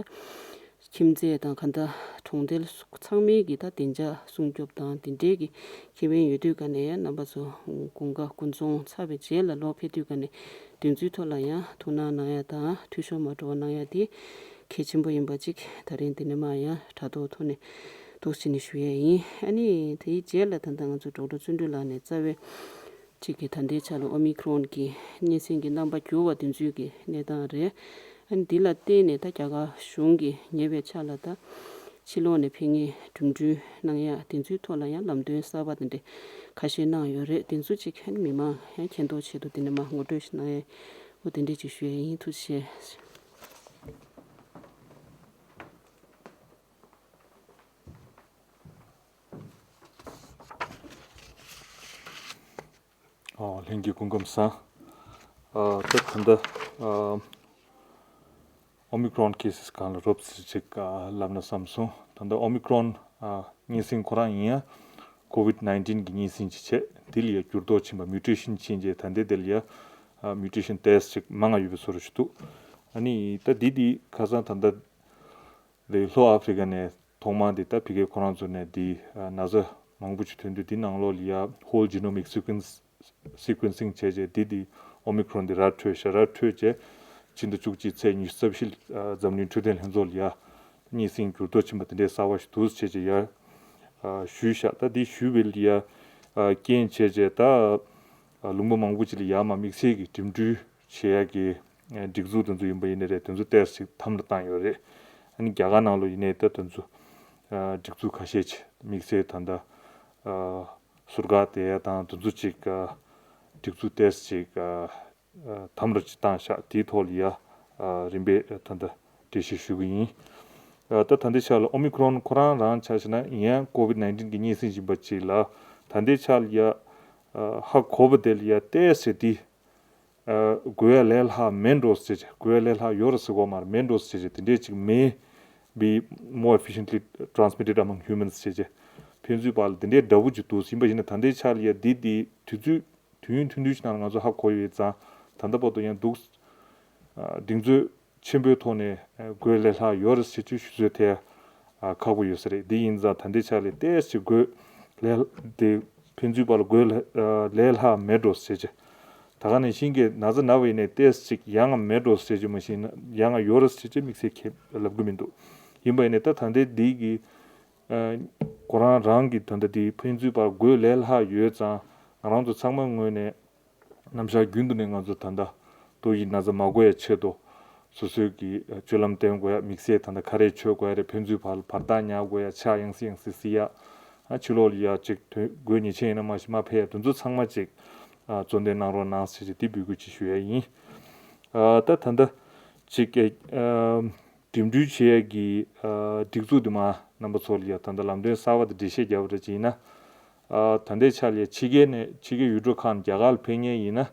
ཁྱིམ་མཚེས་དང་གང་ལྟར་གྲོང་རྡལ་ཚང་མའི་གི་ད་བདེ་འཇགས་སྲུང་སྐྱོབ་དང་དེ་འབྲེལ་གྱི་ཁེ་ཕན་ཡོད་དུས་ཀ་ནས་ཡང་རྣམ་པ་ཚོ་དགུན་ཁ་དགུན་ཚོང་ཚར་བའི་རྗེས་ལ་ལོག་ཕེབས་དུས་ཀ་ནས་དེ་ཚོའི་ཐོག་ལ་ཡང་ཐུགས་སྣང་གནང་ཡ་དང་འཐུས་ཤོར་མ་འགྲོ་བ་གནང་ཡ་དེ་གལ་ཆེན་པོ་ཡིན་པ་གཅིག་ད་རིང་འདི་ནས་མར་ཡང་དྲ་ཐོག་ཐོག་ནས་འདུག་སེ་ནས་ཞུ་ཡ་ཡིན། ཨ་ནི་དེའི་རྗེས་ལ་ད་ལྟ་ང་ཚོ་ཌོག་ཊར་བརྩོན་འགྲུས་ལགས་ནས་རྩ་བའི་གཅིག་གི་ད་ལྟའི་ཆ་ལ་ཨོ་མི་ཁྲོན་གྱི་གཉན་སྲིན་གྱི་རྣམ་པ་འགྱུར་བ་དེ་ཚོའི་གི་གནས་སྟངས་རེད། ཨ་ནི་འདི་ལ་བརྟེན་ནས་ད་རྒྱ་གར་གཞུང་གིས་ཉེ་བའི་ཆར་ལ་ད་ཕྱི་ལོགས་ནས་ཕེབས་མཁན་འགྲིམ་འགྲུལ་གནང་ཡ་དེ་ཚོའི་ཐོག་ལ་ཡང་ལམ་སྟོན་གསར་པ་དེ་འདྲ་ཁ་ཤས་གནང་ཡོད་རེད། དེ་ཚོ་གཅིག་ཨ་ནི་མི་མང་ཡང་མཁྱེན་རྟོགས་ཆེད་དུ་འདི་ནས་མར་ངོ་སྤྲོད་ཞིག་གནང་ཡ་འོ་དེ་འདྲ་ཅིག་ཞུ་ཡ་ཡིན། ཐུགས་རྗེ་ཆེ། ཨོ། ལྷན་རྒྱས་སྐུ་ཁམས་བཟང་། ཨ་ད་ད་ལྟ་ཨ་ཨོ་མི་ཁྲོན་ཁེ་སི་སི་སྒང་ལ་རོབ་ཙམ་ཅིག་ཨ་ལབ་ན་བསམ་སོང་། ད་ལྟ་ཨོ་མི་ཁྲོན་ཨ་གཉན་སྲིན་ཁོ་རང་ཡིན་ཡང་ཀོ་ཝིད་ནའིན་ཊིན་གྱི་གཉན་སྲིན་ཅིག་བྱས། དེ་ལ་ཡ་འགྱུར་ལྡོག་ཕྱིན་པ། མིའུ་ཊེ་ཤན་ཕྱིན་རྗེས་ད་ལྟའི་དེ་ལ་ཡ་ཨ་མིའུ་ཊེ་ཤན་ཏོག་ཙམ་ཅིག་མང་ང་ཡོད་པའི་བཟོ་འདྲ་ཞིག་འདུག་ཨ་ནི་ད་འདི་འདི་ཁ་སང་ད་ལྟ་དེ་ལྷོ་ཨ་ཧྥི་རི་ཀ་ནས་ཐོག་མར་དེ་ད་ཕ་གིར་ཁོ་རང་ཚོ་ནས་དེ་ཨ་ན་ཚ་མང་པོ་ཅིག་ཐོན་དུས་དེ་ནང་ལོགས་ལ་ཡ་ཧོལ་ཇི་ནོ་མིག་སི་ཀུ་ཨེན་སི་ཀུ་ཨེན་སིང་བྱས་རྗེས་དེ་དེ་ཨོ་མི་ཁྲོན་དེ་ར་འཕྲོད་ཤག་ར་འཕྲོད་རྗེས་ཕྱི་ཟླ་བཅུ་གཅིག་ཚེས་ཉི་ཤུ་རྩ་བཞི་ཨ་འཛམ་གླིང་འཕྲོད་བསྟེན་ལྷན་ཚོགས་ལ་ཡ་གཉན་སྲིན་འགྱུར་ལྡོག་ཕྱིན་པ་དེ་འདྲའི་གསར་པ་ཞིག་འདུག་བྱས་རྗེས་ཡ་ཨ་ཞུས་ཤག་ད་དེ་ཞུས་པ་ལ་ཡ་ཨ་རྐྱེན་བྱས་རྗེས་ད་ཨ་ལུང་པ་མང་པོ་ཅིག་ལ་ཡ་མར་དམིགས་བསལ་གྱི་འགྲིམ་འགྲུལ་བྱེད་ཡག་གི་སྒྲིག་འཛུགས་དེ་ཚོ་ཡིན་པ་ཡིན་ན་རེད། དེ་ཚོ་ཏོག་ཙམ་ཞིག་དམ་ལ་བཏང་ཡོད་རེད། ཨ་ནི་རྒྱ་གར་ནང་ལོགས་ཡིན་ནའི་ད་དེ་ཚོ་ཨ་སྒྲིག་འཛུགས་ཁ་ཤས་ཅིག་དམིགས་བསལ་ད་ལྟ་ཨ་ཟུར་བཀག་བསྡད་ཡ་དང་དེ་ཚོ་ཅིག་ཨ་སྒྲིག་འཛུགས་ཏོག་ཙམ་ཅིག་ཨ་ཨ་དམ་ར་ཅིག་བཏང་ཤག་དེའི་ཐོག་ལ་ཡ་ཨ་རིམ་པས་ད་ལྟ་འགྲེལ་བཤད་ཞུ་གི་ཡིན། ཨ་ད་ད་ལྟའི་ཆ་ལ་ཨོ་མི་ཁྲོན་ཁོ་རང་རང་ཆ་བཞག་ན་ཡིན་ཡང་ཀོ་ཝིད་ནའིན་ཊིན་གྱི་གཉན་སྲིན་ཡིན་པ་ཅིག་ལ་ད་ལྟའི་ཆ་ལ་ཡ་ཨ་ཧ་གོ་བ་དེ་ལ་ཡ་ཏོག་ཙམ་དེ་ཨ་འགོས་ཡ་ལས་སླ་མེད་འགྲོ་ཟེར་བྱས། འགོས་ཡ་ལས་སླ་ཡོད་རེད་ཟེར་གོ་མ་རེད། མེད་འགྲོ་ཟེར་བྱས། དེ་འདྲས་ཅིག་མེད། Be more efficiently transmitted among humans ཟེར་བྱས། ཕན་ཚུན་བར་ལ་དེ་འདྲའི་འདྲ་པོ་ཅིག་འདུག་ཡིན་པ་ཡིན་ན་ད་ལྟའི་ཆ་ལ་ཡ་འདི་འདི་དུས་ཚོད་དུས་ཡུན་ཐུང་ཐུང་ཞིག་ནང་ལ་ང་ཚོ་ཧ་གོ་ཡོད་ཙང་ད་ལྟ་བར་དུ་ཡང་འདུག་ཨ་གདེང་ཚོད་ཆེན་པོའི་ཐོག་ནས་ཨ་འགོས་ལས་སླ་ཡོད་རེད་ཟེར་ཅིག་ཞུ་ཚོད་དེ་ཨ་ཁག་པོ་ཡོད་ས་རེད། འདི་ཡིན་ཙང་ད་ལྟའི་ཆ་ལ་ཏོག་ཙམ་འགོས་ལས་དེ་ཕན་ཚུན་བར་ལ་འགོས་ལས་ཨ་ལས་སླ་མེད་འགྲོ་ཟེར་ཅིག་ད་ག་ནང་བཞིན་གྱི་ན་ཚ་ན་བ་ཡིན་ནའི་ཏོག་ཙམ་ཅིག་ཡང་མེད་འགྲོ་ཟེར་ཅིག་མ་གཞི་ན་ཡང་ཡོད་རེད་ཟེར་ཅིག་དམིགས་བསལ་གྱི་ལབ་གི་མི་འདུག་ཡིན་པ་ཡིན་ནའི་ད་ད་ལྟའི་འདི་གི་ཨ་ཁོ་རང་རང་གི་ད་ལྟ་འདི་ཕན་ཚུན་བར་འགོས་ལས་སླ་ཡོད་ཙང་ང་རང་ཚོ་ཚང་མ་ངོས་ནས་ནམ་ཞག་རྒྱུན་དུ་ནས་ང་ཚོ་ད་ལྟ་ཏོག་དབྱིབས་ན་ཚ་མ་འགོས་ཡ་ཆེད་དུ་སོ་སོའི་གི་སྤྱོད་ལམ་བསྟེན་དགོས་ཡ། དམིགས་བསལ་ད་ལྟ་ཁ་རས་མཆོད་དགོས་ཡ་རེད། ཕན་ཚུན་བར་ལ་བར་ཐག་ཉར་དགོས་ཡ། ཕྱག་ཡང་སེ་ཡང་སེ་བསིལ་ཡ། ཨ་ཕྱི་ལོགས་ལ་ཡ་ཅིག་དོན་དགོས་ཉེས་ཅན་ཡིན་ན་མ་གཞི་མ་ཕེབས་ཡ། དེ་ཚོ་ཚང་མ་ཅིག་ཨ་གཙོ་འདོན་གནང་རོགས་གནང་ཟེར་ཅིག་འདི་འབོད་སྐུལ་ཅིག་ཞུ་ཡ་ཡིན། ཨ་ད་ད་ལྟ་ཅིག་ཨ་འགྲིམ་འགྲུལ་བྱེད་ཡ་གི་ཨ་སྒྲིག་འཛུགས་འདི་མ་རྣམ་པ་ཚོ་ལ་ཡ་ད་ལྟ་ལམ་སྟོན་གསར་བ་དེ་འགྲེལ་བཤད་རྒྱབ་པ་རེད་ཅིག་ཡིན་ན། ཨ་ད་ལྟའི་ཆ་ལ་ཡ་ཕྱི་རྒྱལ་ནས་ཕྱི་རྒྱལ་ཡུལ་གྲུ་ཁག་ནས་རྒྱ་གར་ལ་ཕེབས་མཁན་ཡིན་ན་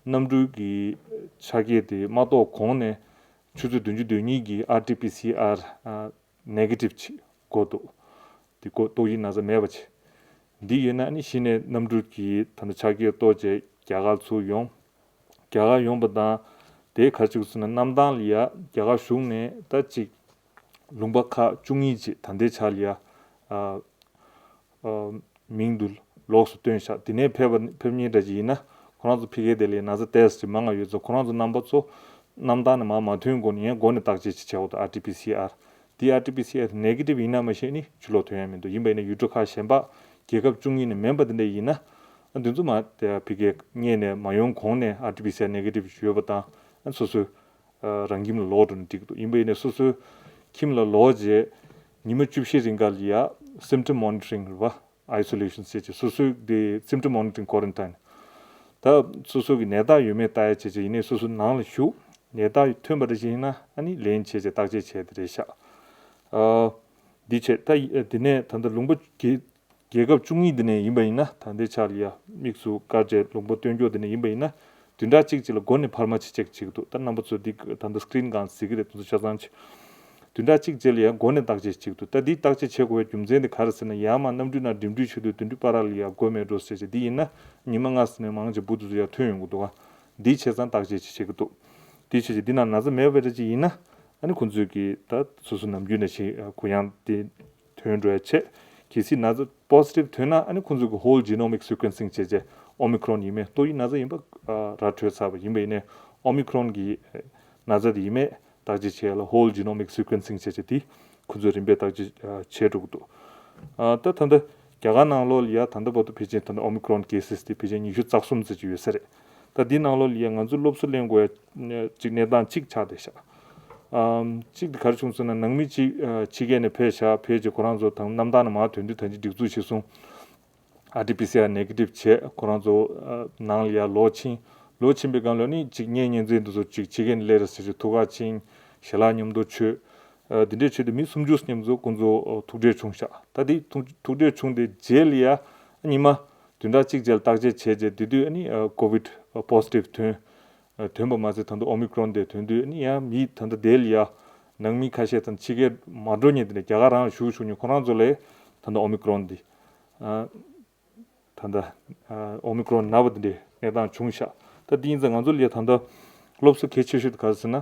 གནམ་གྲུ་གི་ཆ་རྐྱེན་དེ་མ་གཏོགས་གོང་ནས་ཆུ་ཚོད་བདུན་ཅུ་དོན་གཉིས་ཀྱི་ཨར་ཊི་པི་སི་ཨར་ཨ་ནེ་གེ་ཊིབ་ཅིག་དགོས་འདུག་དེ་དགོས། ཏོག་དབྱིབས་ན་ཚ་མེད་པ་ཅིག་འདི་ཡོད་ན་ནི་གཞི་ནས་གནམ་གྲུ་གི་ད་ལྟ་ཆ་རྐྱེན་གཏོར་བྱས་རྒྱ་གར་ཚུར་ཡོང་། རྒྱ་གར་ཡོང་པ་དང་དེ་ག་རེ་བྱེད་དགོས་ཟེར་ན་གནམ་ཐང་ལ་ཡ་རྒྱ་གར་གཞུང་ནས་ད་ཅིག་ལུང་པ་ཁག་བཅུ་གཉིས་ཅིག་ད་ལྟའི་ཆ་ལ་ཡ་ཨ་ཨ་མིང་དུ་ ལོགས་སུ་བཏོན་བཞག་དེ་ནས་ཕེབས་པ་ཕེབས་མཁན་འདྲ་ཅིག་ཡིན་ན། ཁོ་རང་ཚོ་ཕ་གིའི་དེ་ལ་ན་ཚ་ཏོག་ཙམ་ཅིག་མང་ང་ཡོད་ཙང་། ཁོ་རང་ཚོ་རྣམ་པ་ཚོ་གནམ་ཐང་ནས་མར་མ་ཐོན་གོང་ནས་ཡང་འགོ་ནས་བརྟག་དཔྱད་ཅིག་བྱེད་དགོས་འདུག་ཨར་ཊི་པི་སི་ཨར། དེ་ཨར་ཊི་པི་སི་ཨར་ནེ་གེ་ཊིབ་ཡིན་ན་མ་ཤེས་ནི་ཕྱི་ལོགས་ཐོན་ཡ་མི་འདུག་ཡིན་པ་ཡིན་ན་ཡུལ་གྲུ་ཁག་གཞན་པ་རྒྱལ་ཁབ་བཅུ་གཉིས་ནས་མིན་པ་དེ་འདྲ་ཡིན་ན། ཨ་འདི་ཚོ་མར་དེ་ཕ་གིར་སྔོན་ནས་མ་ཡོང་གོང་ནས་ཨར་ཊི་པི་སི་ཨར་ནེ་གེ་ཊིབ་ཡོད་པ་དང་། ཨ་སོ་སོའི་ཨ་རང་ཁྱིམ་ལ་ལོག་འགྲོ་ན་འགྲིག་འདུག་ཡིན་པ་ཡིན་ན་སོ་སོའི་ཁྱིམ་ལ་ལོག་རྗེས་ཉི་མ་བཅུ་བཞི་རིང་ག་ལ་ཡ་སིམ་ཊམ་མོ་ནི་ཊ་རིང་རེད་པ། ཨའི་སོ་ལེ་ཤན་བྱས་རྗེས་སོ་སོའི་དེ་སིམ་ཊམ་མོ་ནི་ཊ་རིང་ཀོ་རན་ཊིན། ད་སོ་སོ་གི་ནད་རྟགས་ཡོད་མེད་ལྟ་ཡ་བྱས་རྗེས་ཡིན་ནའི་སོ་སོ་ནང་ལ་བཞུགས། ནད་རྟགས་ཐོན་པ་འདྲ་ཞིག་ཡིན་ན་ཨ་ནི་ལན་བྱས་རྗེས་བརྟག་དཔྱད་བྱས་དེ་རེད་ཤག་ཨ་འདི་བྱས་ད་དེ་ནས་ད་ལྟ་ལུང་པ་རྒྱལ་རྒྱལ་ཁབ་བཅུ་གཉིས་འདི་ནས་ཡིན་པ་ཡིན་ན། ད་ལྟའི་ཆར་ལ་ཡ་དམིགས་སུ་བཀར་བྱས་ལུང་པ་སྟོན་རྒྱུ་འདི་ནས་ཡིན་པ་ཡིན་ན། བདུན་ཕྲག་གཅིག་ཅིག་ལ་འགོ་ནས་འཕར་མ་ཅིག་ཅིག་བྱེད་ཀྱི་འདུག་ད་རྣམ་པ་ཚོ་འདི་ད་ལྟ་སི་ཀི་རིན་སྒང་གཟིགས་ཀྱི་རེད། དེ་ཚོ་ཆ་ཚང་ཅིག་བདུན་ཕྲག་གཅིག་རྗེས་ལ་ཡ་འགོ་ནས་བརྟག་དཔྱད་བྱེད་ཀྱི་འདུག་ད་འདི་བརྟག་དཔྱད་བྱེད་དགོས་པའི་རྒྱུ་མཚན་དེ་ག་རེ་ཟེར་ན། ཡར་མར་གནམ་གྲུའི་ནང་འགྲིམ་འགྲུལ་བྱེད་དུས་བདུན་ཕྲག་བར་ལ་ཡ་འགོ་མེད་འགྲོ་ཟེར་བྱས། འདི་ཡིན་ན་ཉི་མ་ལྔ་ཙམ་ནས་མང་ཆེ་འབུ་དེ་ཚོ་ཡར་ཐོན་ཡོང་གི་འདུག་ག་འདི་བྱས་ཙང་བརྟག་དཔྱད་ཅིག་བྱེད་ཀྱི་འདུག་འདི་བྱས་ཙང་འདི་ནང་ན་ཚ་མེད་པ་འདྲ་ཅིག་ཡིན་ན། ཨ་ནི་ཁོང་ཚོས་ཀྱིས་ད་སོ་སོ་ནམ་རྒྱུན་ནང་བཞིན་གུ་ཡངས་དེ་ཐོན་འགྲོ་ཡ་བྱས། གལ་སྲིད་ན་ཚ་པོ་སི་ཊིབ་ཐོན་ན་ཨ་ནི་ཁོང་ཚོས་ཀྱིས་ཧོལ་ཇི་ནོ་མིག་སི་ཀུ་ཨེན་སིང་བྱས་རྗེས་ཨོ་མི་ཀྲོན་ཡིན་མིན། ཏོག་དབྱིབས་ན་ཚ་ཡིན་པ་ར་འཕྲོད་ཚར་བ་ཡིན་པ་ཡིན་ནའི་ཨོ་མི་ཀྲོན་གྱི་ན་ཚ་དེ་ཡིན་མིན་བརྟག་དཔྱད་བྱེད་ཡ་ལ་ཧོལ་ཇི་ནོ་མིག་སི་ཀུ་ཨེན་སིང་བྱས་རྗེས་དེ་ཁོང་ཚོས་རིམ་པས་བརྟག་དཔྱད་བྱས་འགྲོ་གི་འདུག་ད་ད་ལྟ་རྒྱ་གར་ནང་ལོགས་ལ་ཡ་ད་ལྟ་བར་དུ་ཕལ་ཆེར་ད་ལྟ་ཨོ་མི་ཀྲོན་ཀེ་སི་དེ་ཕལ་ཆེར་ཉི་ཤུ་རྩ་གསུམ་ཙམ་ཅིག་ཡོད་ས་རེད། ད་འདི་ནང་ལོགས་ལ་ཡ་ང་ཚོས་སློབ་གསོ་ལེན་དགོས་ཡ་ཅིག་གནས་སྟངས་གཅིག་ཆགས་བསྡད་ཤག་ཨམ་གཅིག་དེ་ག་རེ་བྱུང་ཟེར་ན། ནང་མི་གཅིག་ཨ་ཕྱི་རྒྱལ་ནས་ཕེབས་ཤག་ཕེབས་རྗེས་ཁོ་རང་ཚོ་ད་གནམ་ཐང་ནས་མར་ཐོན་དུས་ད་ཅི་སྒྲིག་འཛུགས་བྱས་སོང་། ཨར་ཊི་པི་སི་ཨར་ནེ་གེ་ཊིབ་བྱས། ཁོ་རང་ཚོ་ཨ་ནང་ལ་ཡར་ལོག་ཕྱིན། ལོག་ཕྱིན་པའི་སྒང་ལ་ནི་ཅིག་གཉེན་ཉེ་ཚན་དེ་ཚོ་ཅིག་ཕྱི་རྒྱལ་ནས་སླེབས་རེད་ཟེར་རྗེས་ཐུག་ག་ཕྱིན། ཞལ་ལག་མཉམ་དུ་མཆོད། ཨ་འདི་འདྲས་བྱས་ཏེ་མི་སུམ་ཅུ་མཉམ་དུ་ཁོང་ཚོ་ཨ་ཐུག་འཕྲད་བྱུང་ཤག་ད་དེ་ཐུག་ཐུག་འཕྲད་བྱུང་དེ་རྗེས་ལ་ཡ་ཉི་མ་བདུན་ཕྲག་གཅིག་རྗེས་ལ་བརྟག་དཔྱད་བྱས་རྗེས་དེ་དུས་ཨ་ནི་ཨ་ཀོ་ཝིད་པོ་སི་ཊིབ་ཐོན། ཨ་ཐོན་པ་མ་ཟད་ད་ལྟ་ཨོ་མི་ཀྲོན་དེ་ཐོན་དུས་ཨ་ནི་ཡང་མི་ད་ལྟ་དེ་ལ་ཡ་ནང་མི་ཁ་ཤས་དང་ཕྱི་རྒྱལ་མ་འགྲོ་མཁན་དེ་འདྲ། རྒྱ་གར་རང་ལ་བཞུགས་བཞུགས་མཁན་ཁོ་རང་ཚོ་ལ་ད་ལྟ་ཨོ་མི་ཀྲོན་འདི་ཨ་ད་ལྟ་ཨ་ཨོ་མི་ཀྲོན་ན་བ་འདི་འདྲའི་གནས་སྟངས་བྱུང་ཤག་ད་དེ་ཡིན་ཙང་ང་ཚོ་ལ་ད་ལྟ་སློབ་གསོ་གལ་ཆེ་ཤོས་དེ་ག་རེ་ཟེར་ན།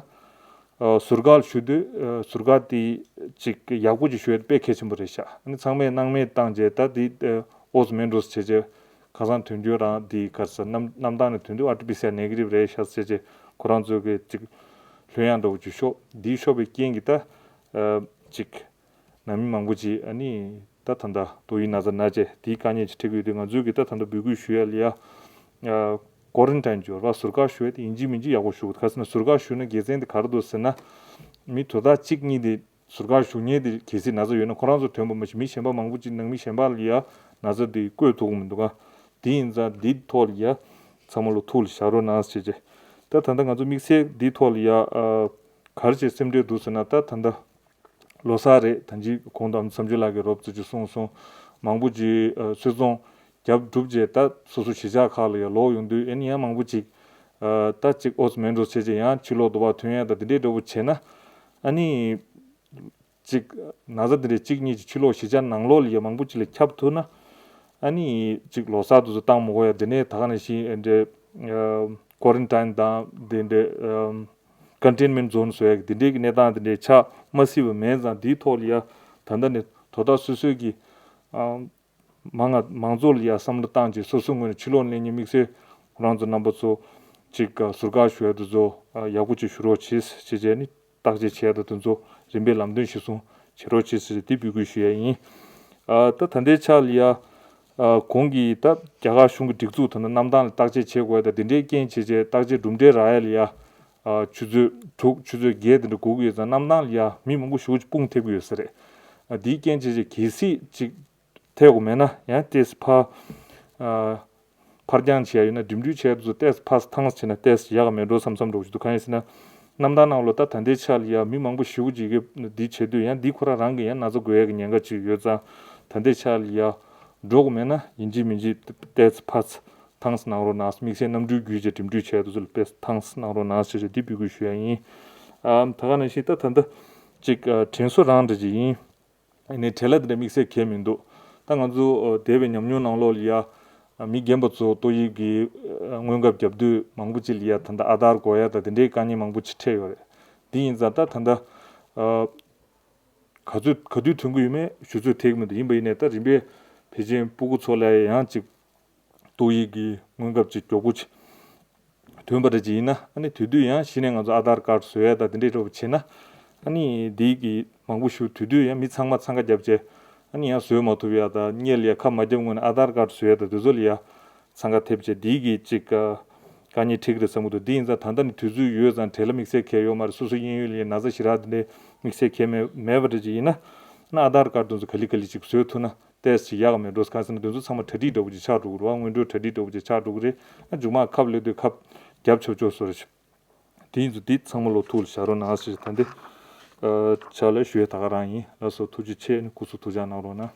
ཨ་ཟུར་བཀག་ཞུ་དུས་ཨ་ཟུར་བཀག་དེ་ཅིག་ཡག་པོ་ཅིག་ཞུ་ཡ་དཔེ་གལ་ཆེན་པོ་རེད་ཤག་ཨ་ནི་ཚང་མས་སྣང་མེད་བཏང་རྗེས་ད་དེ་ཨ་ཨོ་ཙམ་མེད་འགྲོ་ཟེར་བྱས་རྗེས་ཁ་སང་ཐོན་རྒྱུ་རང་དེ་ག་རེ་ཟེར། གནམ་གནམ་ཐང་ནས་ཐོན་དུས་ཨར་ཊི་པི་སི་ཨར་ནེ་གེ་ཊིབ་རེད་ཤག་ཟེར་བྱས་རྗེས་ཁོ་རང་ཚོ་གི་ཅིག་ལྷོད་ཡངས་འདྲ་བོ་ཅིག་ཤོར། དེ་ཤོར་བའི་རྐྱེན་གྱིས་ད་ཨ་ཅིག་ནང་མི་མང་པོ་ཅིག་ཨ་ནི་ད་ད་ལྟ་ཏོག་དབྱིབས་ན་ཚ་ན་བྱས་དེའི་དཀའ་ངལ་ཅིག་འཕྲད་ཀྱི་ཡོད་དུས། ང་ཚོས་ཀྱིས་ད་ད་ལྟ་འབོད་སྐུལ་ཞུ་ཡ་ལ་ཡ་ཨ་ཀོ་རན་ཊིན་སྦྱོར་བ་ཟུར་བཀག་ཞུ་ཡ་དེ་ཡིན་གཅིག་མིན་གཅིག་ཡག་པོ་ཞུ་དགོས། ག་རེ་ཟེར་ན་ཟུར་བཀག་ཞུ་ན་དགེ་མཚན་དེ་ག་རེ་འདུག་ཟེར་ན། མི་དོ་བདག་གཅིག་གཉིས་དེ་ཟུར་བཀག་ཞུ་མཁན་དེ་གལ་སྲིད་ན་ཚ་ཡོད་ན་ཁོ་རང་ཚོ་ཐོན་པ་མ་གཏོགས་མི་གཞན་པ་མང་པོ་ཅིག་ནང་མི་གཞན་པ་ལ་ཡ་ན་ཚ་དེ་བཀོད་ཐུབ་ཀྱི་མི་འདུག་ག་དེ་ཡིན་ཙང་འདིའི་ཐོག་ལ་ཡ་ཚང་མ་ལོ་ཐུགས་ལ་བཞག་རོགས་གནང་ཟེར་བྱས། ད་ད་ལྟ་ང་ཚོ་དམིགས་བསལ་འདིའི་ཐོག་ལ་ཡ་ཨ་ག་རེ་བྱས་སེམས་ཁྲལ་འདུག་ཟེར་ན། ད་ད་ལྟ་ལོ་གསར་རེད། ད་ཅི་གོང་དུ་ཨ་མ་བསམ་འགྱུར་ལགས་ཀྱིས་རོབ་ཙམ་ཅིག་གསུངས་སོང་། མང་པོ་ཅིག་ཨ་སུད་ཚོང་རྒྱབ་གྲུབ་རྗེས་ད་སོ་སོ་གཞིས་ཆགས་ཁག་ལ་ཡང་ལོག་ཡོང་དུས་ཨ་ནི་ཡང་མང་པོ་ཅིག་ཨ་ད་ཅིག་ཨོ་ཙམ་མེད་འགྲོ་བྱས་རྗེས་ཡང་ཕྱིར་ལོག་འདུག་པ་ཐོན་ཡ་ད་དེ་འདྲའི་འདྲ་བོ་བྱས་ན། ཨ་ནི་ཅིག་ན་ཚ་དེ་འདྲའི་གཅིག་གཉིས་ཅིག་ཕྱིར་ལོག་གཞིས་ཆགས་ནང་ལོགས་ལ་ཡང་མང་པོ་ཅིག་ལ་ཁྱབ་ཐུབ་ན། ཨ་ནི་ཅིག་ལོ་གསར་དུ་ཚོ་བཏང་མི་དགོས་ཡ། དེ་ནས་ད་ག་ནང་བཞིན་ཨ་འདྲའི་ཨ་ཀོ་རན་ཊིན་དང་དེ་འདྲའི་ཨ་ཀོན་ཊེན་མེན་ཊི་ཛོན་བཟོ་ཡ་གི་དེ་འདྲའི་གི་གནས་སྟངས་དེ་འདྲའི་ཆགས་མ་སྲིད་པ་མེད་ཙང་། དེའི་ཐོག་ལ་ཡ་ད་ལྟ་ནས་དོ་བདག་སོ་སོའི་གི་ཨ་མང་ང་མང་ཚོགས་ལ་ཡ་བསམ་བློ་བཏང་རྗེས་སོ་སོའི་ངོས་ནས་ཕྱིར་ལོག་སླེབས་མཁན་དམིགས་བསལ་ཁོ་རང་ཚོ་རྣམ་པ་ཚོ་ཅིག་ཟུར་བཀག་ཞུ་ཡ་དེ་ཚོ་ཡག་པོ་ཅིག་ཞུ་རོགས་གྱིས་ཞེས་བྱས་ནས། བརྟག་དཔྱད་བྱས་དང་དེ་ཚོ་རིམ་པས་ལམ་སྟོན་གཞིར་བཟུང་བྱེད་རོགས་གྱིས་ཟེར་དེ་འབོད་སྐུལ་ཞུ་ཡ་ཡིན། ཨ་ད་ད་ལྟའི་ཆ་ལ་ཡ་ཨ་གོང་གི་ད་རྒྱ་གར་གཞུང་གི་སྒྲིག་འཛུགས་དང་གནམ་ཐང་ལ་བརྟག་དཔྱད་བྱེད་དགོས་ཡ་དང་དེ་འདྲའི་རྐྱེན་བྱས་རྗེས་བརྟག་དཔྱད་གྲུབ་འབྲས་རག་ཡ་ལ་ཡ་ཨ་ཆུ་ཚོད་དྲུག་ཆུ་ཚོད་བརྒྱད་དེ་འདྲ་འགོར་གྱི་ཡོད་ཙང་། གནམ་ཐང་ལ་ཡ་མི་མང་པོ་ཞེ་པོ་ཅིག་སྤུངས་ཐེབས་ཀྱི་ཡོད་ས་རེད། ཨ་དེའི་རྐྱེན་བྱས་རྗེས་གལ་སྲིད་ཅིག་ཐེབས་དགོས་མེད་ན་ཡང་ཏོག་ཙམ་ཕར་ཨ་ཕར་འགྱངས་བྱེད་ཡ་ཡོད་ན། འགྲིམ་འགྲུལ་བྱེད་ཡ་དེ་ཚོ་ཏོག་ཙམ་ཕར་ཐངས་བྱས་ན་ཏོག་ཙམ་ཡག་ག་མེད་འགྲོ་བསམ་བསམ་འདྲ་བོ་ཞིག་འདུག་གང་ཡིན་ཟེར་ན། གནམ་ཐང་ནང་ལོགས་ད་ད་ལྟའི་ཆ་ལ་ཡ་མི་མང་པོ་ཞེ་པོ་ཅིག་གིས་འདི་བྱེད་དུས་ཡང་འདི་ཁོ་རང་རང་གི་ཡང་ན་ཚ་འགོས་ཡ་གི་ཉེན་ཁ་ཅིག་ཡོད་ཙང་། ད་ལྟའི་ཆ་ལ་ཡ་འགྲོ་དགོས་མེད་ན་ཡིན་གཅིག་མིན་གཅིག་ཏོག་ཙམ་ཕར་ཐངས་གནང་རོགས་གནང་། དམིགས་བསལ་གནམ་གྲུའི་བརྒྱུད་བྱས་འགྲིམ་འགྲུལ་བྱེད་ཡ་དེ་ཚོ་ལ་ཏོག་ཙམ་ཐངས་གནང་རོགས་གནང་ཞེས་བྱས་འདི་འབོད་སྐུལ་ཞུ་ཡ་ཡིན། ཨ་ད་ག་ནང་བཞིན་ད་ད་ལྟ་ཅིག་ཨ་དྲན་གསོ་རང་འདྲ་ཅིག་ཡིན། ཨ་ནི་བྲེལ་བ་དེ་འདྲ་དམིགས་བསལ་གང་ཡང་མི་འདུག་ད་ང་ཚོ་ཨ་འདས་པའི་ཉམས་མྱོང་ནང་ལོགས་ལ་ཡ་ཨ་མི་རྒན་པ་ཚོ་ཏོག་དབྱིབས་ཀྱི་ཨ་སྔོན་ཁབ་བརྒྱབ་དུས་མང་པོ་ཅིག་ལ་ཡ་ད་ལྟ་ཨ་དར་འགོ་ཡ་དང་དེ་འདྲའི་དཀའ་ངལ་མང་པོ་ཅིག་འཕྲད་ཡོད་རེད། དེ་ཡིན་ཙང་ད་ད་ལྟ་ཨ་ག་ཚོད་ག་དུས་ཐོན་གྱི་ཡོད་མེད་ཞུ་ཚོད་ཐེག་མི་འདུག་ཡིན་པ་ཡིན་ནའི་ད་རིམ་པས་ ཕལ་ཆེར་སྤུ་གུ་ཚོ་ལ་ཡང་ཅིག་ཏོག་དབྱིབས་ཀྱི་སྔོན་ཁབ་ཅིག་མགྱོགས་པོ་ཅིག་ཐོན་པ་འདྲ་ཅིག་ཡིན་ན། ཨ་ནི་དེ་དུས་ཡང་གཞི་ནས་ང་ཚོ་ཨ་དྷར་ཀར་བཟོ་ཡས་དང་དེ་འདྲའི་འདྲ་པོ་བྱེད་ན། ཨ་ནི་དེའི་གི་མང་པོ་ཞིག་དེ་དུས་ཡང་མི་ཚང་མ་འཚང་ཁ་བརྒྱབ་བྱས། ཨ་ནི་ཡང་བཟོས་མ་ཐུབ་ཡ་དང་གཉེར་ཡ་ཁ་མ་བརྒྱབ་སྔོན་ནས་ཨ་དྷར་ཀར་བཟོ་ཡ་དང་དེ་ཚོ་ལ་ཡ་འཚང་ཁ་ཐེབས་བྱས། དེའི་གི་ཅིག་དཀའ་ངལ་འཕྲད་ཀྱི་རེད་བསམ་གྱི་འདུག་དེ་ཡིན་ཙང་ད་ལྟ་ནི་དུས་ཚོད་ཡོད་ཙང་བྲེལ་བ་དམིགས་བསལ་གང་ཡང་ཡོད་མ་རེད། སོ་སོའི་གཡས་གཡོན་ལ་ཡ་ན་ཚ་ཞེ་དྲག་དེ་འདྲའི་དམིགས་བསལ་གང་ཡང་མེད་མེད་པ་འདྲ་ཅིག་ཡིན་ན། ཨ་ནི་ཨ་དྷར་ཀར་དེ་ཚོ་ག་ལེ་ག་ལེ་ཅིག་བཟོས་ཐུབ་ན། ཏོག་ཙམ་ཡག་ག་མེད་འགྲོ། གང་ཟེར་ན་དེ་ཚོ་ཚང་མ་གྲ་སྒྲིག་འདྲ་པོ་ཅིག་ཆགས་འགྲོ་གི་རེད་བ། སྔོན་འགྲོའི་གྲ་སྒྲིག་འདྲ་པོ་ཅིག་ཆགས་འགྲོ་གི་རེད། ཨ་མཇུག་མ་ཁབ་སླེབས་དུས་ཁབ་བརྒྱབ་ཆོག་ཆོག་བཟོ་རེད། དེ་ཡིན་ཙང་དེ་ཚང་མ་བློ་ཐུགས་ལ་བཞག་རོགས་གནང་ཞེས། ད་འདི་ཕྱག་ལས་ཞུ་ཡས་ད་ག་རང་ཡིན། ལགས་སོ། ཐུགས་རྗེ་ཆེ། ནི་སྐུ་གཟུགས་ཐུགས་ཅག་གནང་རོགས་གནང་།